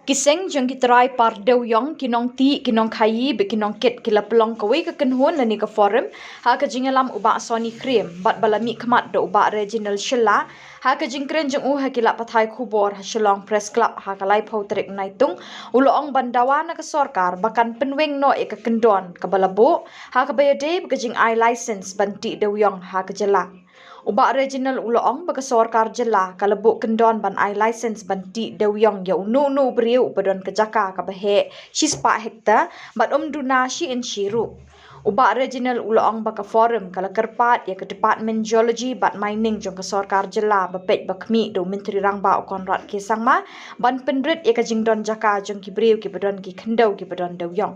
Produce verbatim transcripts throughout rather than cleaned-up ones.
Ki seng jong ki trai par dewïong, ki nongtih, ki nongkhaïi bad ki nongkit ki la pynlong kawei ka kynhun lane ka forum ha ka jingïalam u Bah Sonny Khyriem bad ba la mihkhmat da u Bah Reginald Shylla. Ha ka jingkren jong u ha ki lad pathai khubor ha Shillong Press Club ha ka laiphew tarik Naitung, u la ong ban dawa na ka sorkar ba kan pynweng noh ïa ka kyndon kaba la buh ha kaba ïadei bad ka jingai license ban tih dewïong ha ka jylla. U Bah Reginald u la ong ba ka sorkar jylla ka la buh kyndon ban ai license ban tih dewïong ïa uno uno u briew uba don ka jaka kaba heh shispah hektar bad um duna shi inshi ruh. U Bah Reginald u la ong ba ka forum ka la kyrpad ïa ka Department Geology bad Mining jong ka sorkar jylla ba peit ba khmih da u Myntri Rangbah u Conrad K Sangma ban pynrit ïa ka jingdon jaka jong ki briew kiba don ki khyndew kiba don dewïong.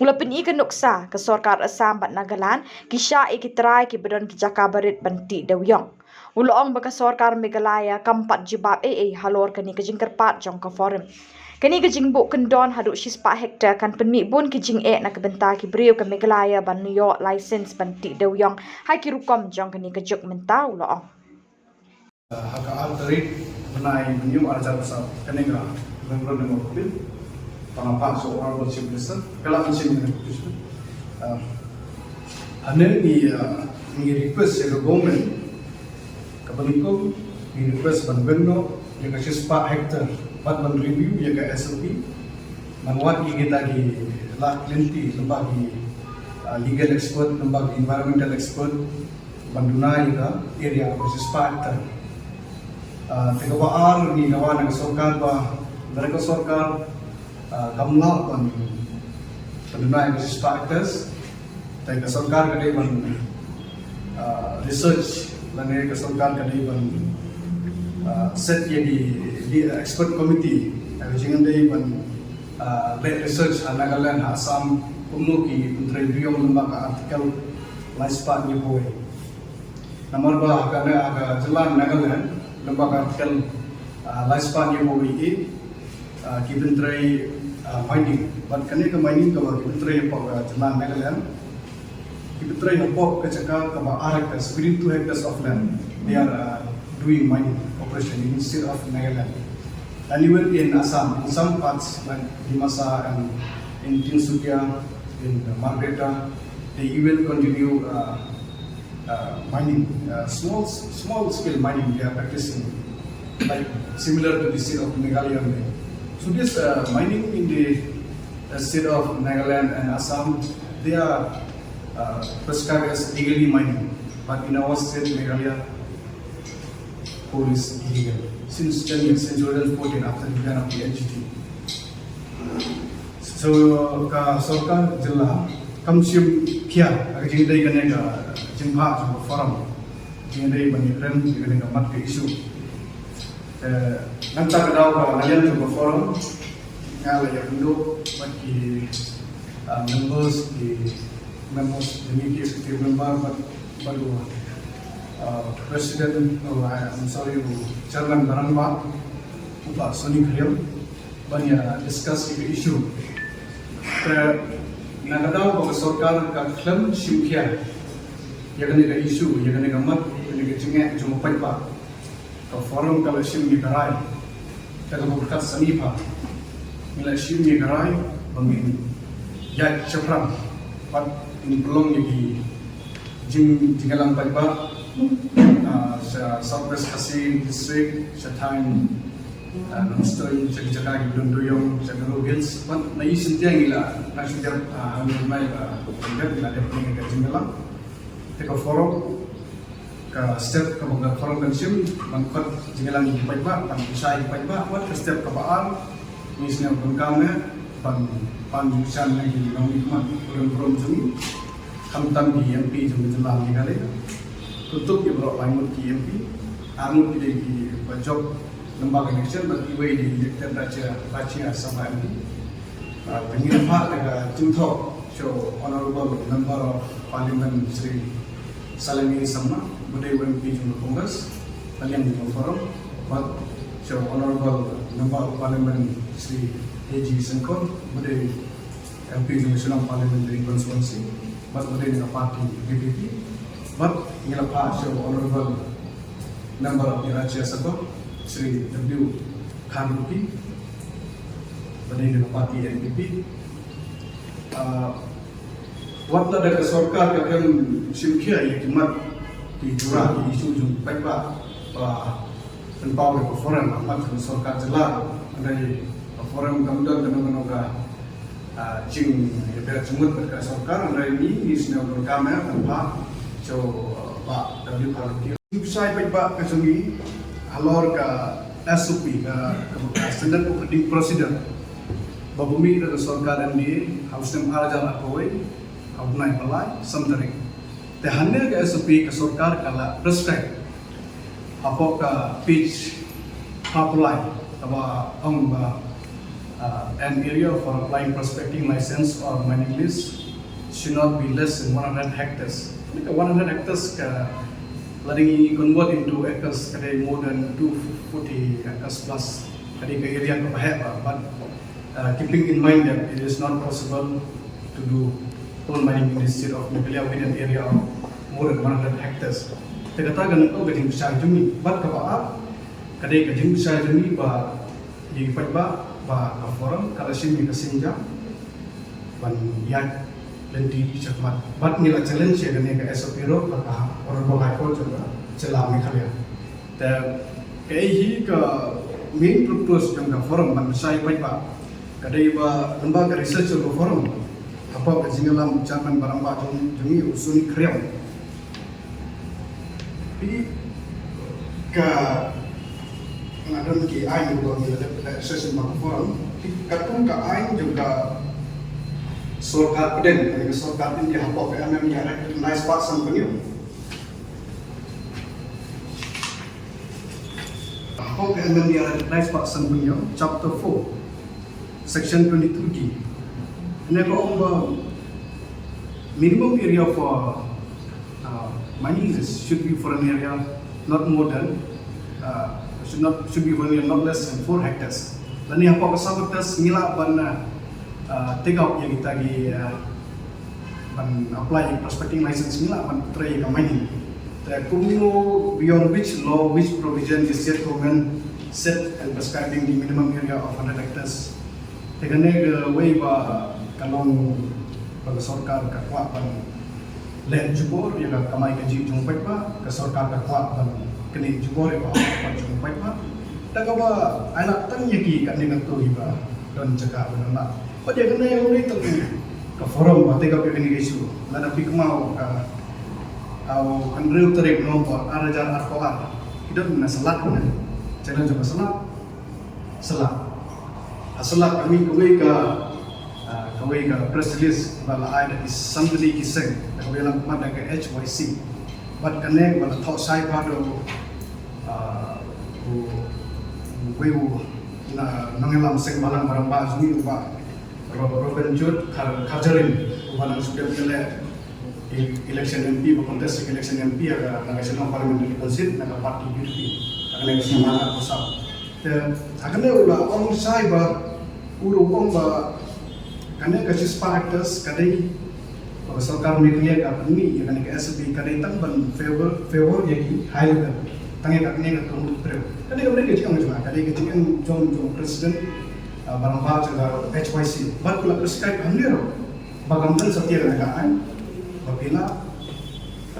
U la pyni ka nuksa ka sorkar Assam bad Nagaland ki shah ïa ki trai kiba don ki jaka barit ban tih dewïong. U la ong ba ka sorkar Meghalaya kam pat jubab ei ei halor kane ka jingkyrpad jong ka forum. Kane ka jingbuh kyndon haduh shispah hektar kan pynmih bun ki jingeh na ka bynta ki briew ka Meghalaya ban ïoh license ban tih dewïong ha ki rukom jong kane ka juk mynta, u la ong. Ha ka ar tarik bnai Hynñiew ar hajar arphew saw, kane ka memorandum of appeal ba nga phah sha u Honorable Chief Minister, ka la mention kane ka petition. Ah, hangne ngi, ah, ngi request ïa ka government kaba nyngkong, ngi request ban weng noh ïa ka shispah hektar bad ban review ïa ka S O P. Ban wad ïa kita ki lad lynti, lyngba ki, ah, legal expert, lyngba ki environmental expert, ban duna ïa ka area kaba shispah hektar. Ah, te kaba ar, ngi dawa na ka sorkar ba lada ka sorkar, ah, kam lah ban, ban duna ïa ka shispah hektar, te ka sorkar ka dei ban, ah, research, lane ka sorkar ka dei ban, ah, set ïa ki, ki expert committee, ka jingdei ban, ah, leh research ha Nagaland, ha Assam, kumno ki pyntrei dewïong lyngba ka Article laispah hynñiewphew wei. Namar ba ha kane, ha ka jylla Nagaland, lyngba ka Article, ah, laispah hynñiewphew wei A, ah, ki pyntrei, ah, mining. Bad kane ka mining kaba ki pyntrei hapoh ka jylla Nagaland, ki pyntrei hapoh ka jaka kaba ar hectares, within two hectares of land, they are, ah, doing mining operation in state of Nagaland. And even in Assam, in some parts like Dimasa and in Tinsukia, in Margherita, they even continue, ah, uh, mining, uh, small, small scale mining they are practicing, like similar to the state of Meghalaya only. So this, uh, mining in the, uh, state of Nagaland and Assam, they are, uh, prescribed as legally mining, but in our state, Meghalaya, coal is illegal since ten years, since two thousand fourteen, after the ban of the N G T. So, ka sorkar jylla kam shim khia ha ka jingdei kane ka jingphah jong ka forum, jingdei ban ïakren ïa kane ka mat ka issue. Eh, nangta ka daw ka naliang jong ka forum, nga la ïakynduh bad ki, ah, members, ki members, jong ki executive member, bad, bad u, ah, president, oh, I'm sorry, u chairman rangbah, u Bah Sonny Khyriem, ban ïa discuss ïa ka issue. Te na ka daw ba ka sorkar ka khlem shim khia ïa kane ka issue, ïa kane ka mat, ïa kane ka jingeh jong u paidbah, ka forum ka la shim ïa ka rai. Te kaba pyrkhat sani pat, ngi la shim ïa ka rai ba ngin ïaid shaphrang bad ngin pynlong ïa ki jing, jingïalang paidbah, ah, sha South West Khasi District, sha thaiñ, ah, Nongstoiñ, sha ki jaka kiba don dewïong, sha Garo Hills, bad na East India ngi la, nga shu dep, ah, hangne, ah, ngi la dep ïa ka jingïalang. Te ka forum, ka step kaba ka forum kan shim ban khot jingïalang ïa ki paidbah, ban pynshai ïa ki paidbah, bad ka step kaba ar, ngi sngew donkam eh ban, ban ïashem ïa ki nongmihkhmat burom burom jong ngi, khamtam ki M P jong ka jylla Meghalaya. Kumjuh ki baroh lai ngut ki M P, ar ngut ki dei kiba jop lyngba ka election, bad kiwei dei elected Rajya, Rajya Sabha M P. Ah, te ngi phah da ka jingthoh sha u Honorable Member of Parliament Shri Saleng A Sangma, ba dei u M P jong ka Congress, na liang jong ka forum, bad sha u Honorable Member of Parliament Shri A G Sengkon, ba dei M P jong ka Shillong Parliamentary Constituency, bad ba dei na ka party V P P, bad ngi la phah sha u Honorable Member of the Rajya Sabha, Shri W Khanruki, Bad ïa ka party N P P. Ah, wat la da ka sorkar ka kem shim khia ïa ki mat ki jura ki issue jong paidbah ba pynpaw ïa ka forum ha khmat ka sorkar jylla. Hynrei ka forum kam don kano kano ka, ah, jingïapher jingmut bad ka sorkar, hynrei ngi ngi sngewdonkam ïa ka pha jong, ah, Bah W Pharlingki. Jingpynshai paidbah ka jong ngi halor ka S O P, ka, ka, ka Standard Operating Procedure ba pynmih da ka sorkar M D A ha u snem ar hajar arphew wei, ha u bnai ba lai, san tarik. Te hangne ka S O P ka sorkar ka la prescribe hapoh ka page phra phew lai, kaba ong ba, uh, an area for applying prospecting license or mining lease should not be less than one hundred hectares. Ni ka one hundred hectares ka, lada ngi convert into acres, ka dei more than two forty acres plus. Ka dei ka area kaba heh bha, but, uh, keeping in mind that it is not possible to do coal mining in the state of Meghalaya within an area of more than one hundred hectares. Te kata ka nangta ka jingpynshai jong ngi. Bad kaba ar, ka dei ka jingpynshai jong ngi ba ïa ki paidbah ba ka forum ka la shim ïa ka sienjam ban ïaid lynti shakhmat. Bad ngi la challenge ïa kane ka S O P ruh ha ka Honorable High Court jong ka jylla Meghalaya. Te kaei hi ka main purpose jong ka forum ban pynshai ïa ki paidbah? Ka dei ba lyngba ka research jong ka forum, hapoh ka jingïalam u chairman ba rangbah jong, jong ngi, u Suni Khriam. Phi, ka, nga don ki aiñ ba ngi la dep, la session ba ka forum. Phi, katkum ka aiñ jong ka sorkar pdeng, ka sorkar India hapoh ka M M D R Act, nine spah san phew hynñiew. Hapoh ka M M D R Act, nine spah san phew hynñiew, chapter four, section twenty-two D. Ïa ka ong ba minimum area for, uh, mining lease should be for an area not more than, uh, should not, should be for an area not less than four hectares. Lane hapoh ka saw hectares ngi lah ban, uh, uh, take out ïa kita ki, uh, ban apply prospecting license ngi lah ban trei ïa ka mining. Te kumno, beyond which law, which provision the state government set and prescribing the minimum area of hundred hectares. Te kane kawei ba ka long ba ka sorkar ka kwah ban leh jubor ïa ka kamai kajih jong paidbah, ka sorkar ka kwah ban knieh jubor ïa ka hok jong paidbah. Te kaba ai lad tang ïa ki katne katto kiba don jaka ba don lad. Pat ïa kane ïa une tang ka forum ba take up ïa kane ka issue. Lada phi kynmaw ka, ka hynriew tarik November ar hajar arphew ar. Ki don na Salad ne. Channel jong ka Salad. Salad. Ha Salad ka mih kawei ka, ah, kawei ka press release ba la ai da ki san tylli ki seng. Da kawei la mat da ka H Y C. Bad kane ba la thoh shai bha da, ah, u, uwei u na nongïalam seng bhalang ba rangbah jong ngi u Bah Ro-, Robin Jude Khar-, Kharjahrin, uba nang shu dep ïaleh e-, election M P, ba contest election M P ha ka, na ka Shillong Parliamentary Constituency na ka party U D P. Ha kane ka snem hajar arphew saw. Te ha kane u la ong shai ba u ruh u ong ba kane ka shispah hectares ka dei ba ka sorkar Meghalaya ka pynmih ïa kane ka S O P ka dei tang ban favor, favor ïa ki high level. Tang ïa kane ka kynmaw briew. Kane ka dei ka jingong jong nga, ka dei ka jingong jong, jong president, ah, ba rangbah jong ka H Y C. Bad u la prescribe hangne ruh ba kam don satia kane ka aiñ ba phi lah,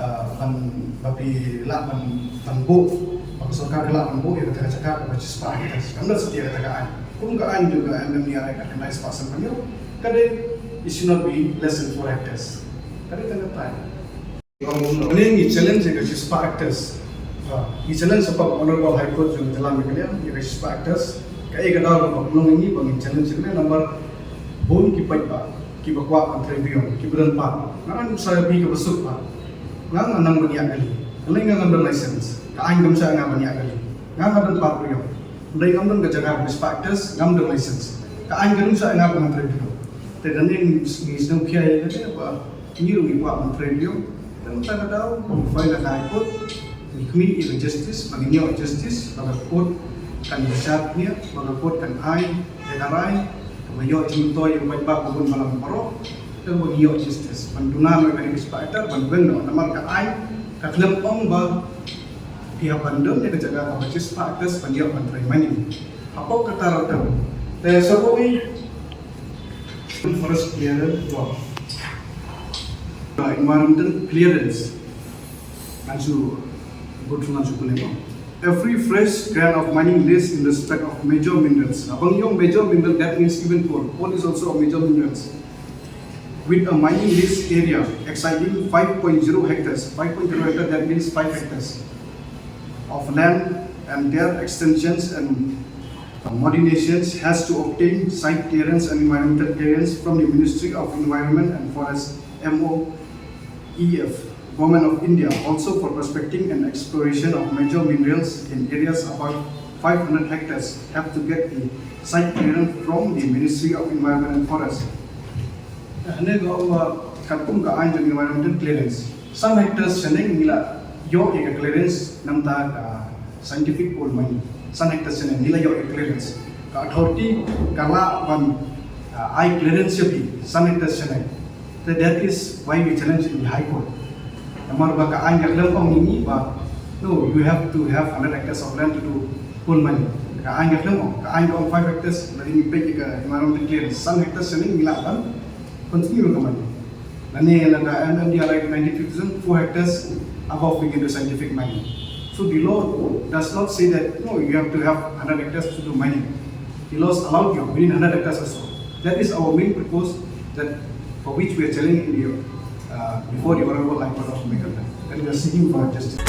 ah, ban, ba phi lah ban, ban buh, ba ka sorkar ka lah ban buh ïa kata ka jaka kaba shispah hectares. Kam don satia kata ka aiñ. Kum ka aiñ jong ka M M D R Act ka nine spah san phew hynñiew, ka dei it should not be less than four hectares. Ka dei tang katta. Kane ngi challenge ïa ka shispah hectares. Ah, ngi challenge shapoh Honorable High Court jong ka jylla Meghalaya ïa ka shispah hectares. Kaei ka daw kaba pynlong ïa ngi ba ngi challenge ïa kane? Namar bun ki paidbah kiba kwah ban trei biang, kiba don pad. Nga ngan sa ïa phi kaba suk pad. Nga nga nang ban ïaid kali. Hynrei nga ngam don license. Ka aiñ kam shah ïa nga ban ïaid kali. Nga nga don pad biang. Hynrei ngam don ka jaka kaba shispah hectares, ngam don license. Ka aiñ kam shah ïa nga ban trei biang. Te kane ngi, ngi sngewkhia ïa kane ba ngi ruh ngi kwah ban trei biang. Te mynta ka daw ngi file ha ka High Court, ngi khmih ïa ka justice, ba ngin ïoh justice, ba ka court kan bishar nia, ba ka court kan ai ïa ka rai kaba ïoh jingmyntoi ïa u paidbah ba bun balang baroh. Te ba ngin ïoh justice ban duna ïa kane ka shispah hectare ban weng noh, namar ka aiñ ka khlem ong ba phi hap ban don ïa ka jaka kaba shispah hectare ban ïoh ban trei mining. Hapoh kata ruh te sa kawei Forest clearance, uh, environmental clearance. Ngan shu go through, ngan shu pule mo. Every fresh grant of mining lease in respect of major minerals. Haba ngi ong major mineral, that means even coal. Coal is also a major minerals. With a mining lease area exceeding five point zero hectares. Five point zero hectare, that means five hectares of land, and their extensions and modulations has to obtain site clearance and environmental clearance from the Ministry of Environment and Forest, M O E F, Government of India, also for prospecting and exploration of major minerals in areas above five hundred hectares have to get the site clearance from the Ministry of Environment and Forest. Hynne ka ong ba katkum ka aiñ jong environmental clearance, san hectares shane ngi la ïoh ïa ka clearance namar ka scientific coal mining. San hectares shane ngi la ïoh ïa ka clearance. Ka authority ka lah ban, uh, ai clearance ïa phi san hectares shane. That, that is why we challenge in the High Court. Namar ba ka aiñ ka khlem ong ïa ngi ba, no, you have to have hundred hectares of land to do coal mining. Ka aiñ ka khlem ong, ka aiñ ka ong five hectares, lada ngi peit ïa ka environmental clearance, san hectares shane ngi lah ban continue ka mining. Lane la ka M M D R ninety-three thousand, four hectares above we can do scientific mining. So the law does not say that, no, you have to have hundred hectares to do mining. The laws allowed you within hundred hectares or so. That is our main purpose that for which we are challenging you, uh, before the Honorable High Court of Meghalaya. And we are seeking for justice.